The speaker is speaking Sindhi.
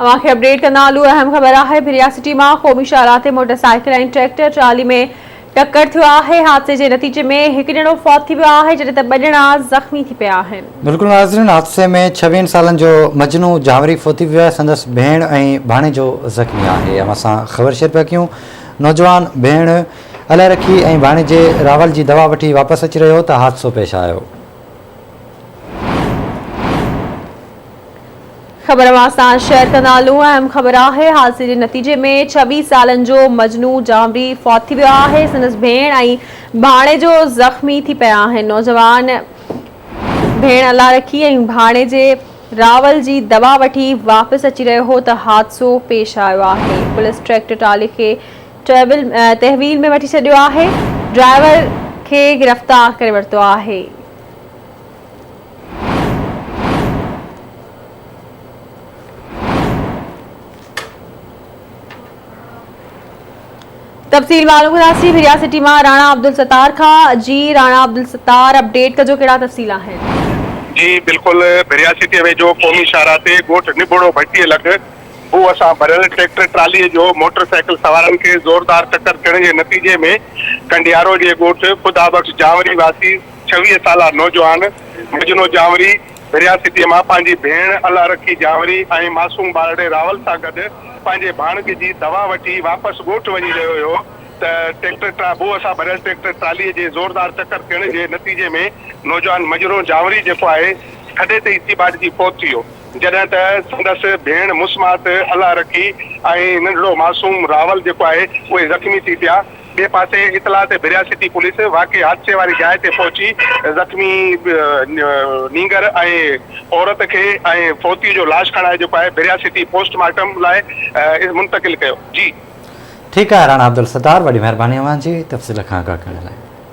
اوهان کي اپڊيٽ ڪندا هلون اهم خبر آهي ڀريا سٽي مان قومي شاهراهه تي موٽر سائيڪل ۽ ٽريڪٽر ٽرالي ۾ ٽڪر ٿيو آهي حادثي جي نتيجي ۾ هڪ ڄڻو فوت ٿي ويو آهي جڏهن ته ٻه ڄڻا زخمي ٿي پيا آهن. بلڪل ناظرين حادثي ۾ ڇويهن سالن جو مجنو جانوري فوت ٿي ويو آهي سندس ڀيڻ ۽ ڀاڻيجو زخمي آهي اوهان سان خبر شيئر پيا ڪيون نوجوان ڀيڻ الهه رکي ۽ ڀاڻيجي راول جي دوا وٺي واپس اچي رهيو ته حادثو پيش آيو. خبر اوهان سان شيئر ڪندا هلون اهم خبر آهي حادثي جي نتيجي ۾ 26 سالن جو مجنو جانوري فوت ٿي ويو آهي سندس ڀيڻ ۽ ڀاڻيجو زخمي ٿي پيا آهن نوجوان ڀيڻ الله رکي ۽ ڀاڻيجي راول جي دوا وٺي واپس اچي رهيو هو ته حادثو پيش آيو آهي پوليس ٽريڪٽر ٽرالي کي تحويل ۾ وٺي ڇڏيو آهي ڊرائيور کي گرفتار ڪري ورتو آهي. تفصيل معلوم ڪنداسين ڀريا سٽي مان راڻا عبدالستار کان جي راڻا عبدالستار اپڊيٽ ڪجو ڪهڙا تفصيل آهن. جي بلڪل ڀريا سٽي ويجهو قومي شاهراهه تي ڳوٺ نڀوڙو ڀٽي لڳ بوء سان ڀريل ٽريڪٽر ٽرالي جو موٽر سائيڪل سوارن کي زوردار ٽڪر ٿيڻ جي نتيجي ۾ ڪنڊيارو جي ڳوٺ خدا بخش جانوري واسي 26 سالا نوجوان مجنو جانوري ڀريا سٽيء مان پنهنجي ڀيڻ الله رکي جانوري ۽ معصوم ٻارڙي راول سان گڏ پنهنجي ڀاڻج جي دوا وٺي واپس ڳوٺ وڃي رهيو هيو ته ٽريڪٽر ٽرا بوء سان ڀريل ٽريڪٽر ٽراليء جي زوردار ٽڪر ٿيڻ جي نتيجي ۾ نوجوان مجنو جانوري جيڪو آهي کڏي تي ئي سيٻاٽجي فوت ٿي ويو جڏهن ته سندس ڀيڻ مسمات الله رکي ۽ ننڍڙو معصوم راول جيڪو آهي اهي زخمي ٿي پيا. ٻئي پاسي اطلاع تي ڀريا سٽي پوليس واقعي حادثي واري جاء تي پهچي زخمي نينگر ۽ عورت کي ۽ فوتي جو لاش کڻائي جيڪو آهي ڀريا سٽي پوسٽ مارٽم لاء منتقل ڪيو. جي. ٺيڪ آهي راڻا عبدالستار وڏي مهرباني اوهان جي تفصيل کان آگاهه ڪرڻ لاء.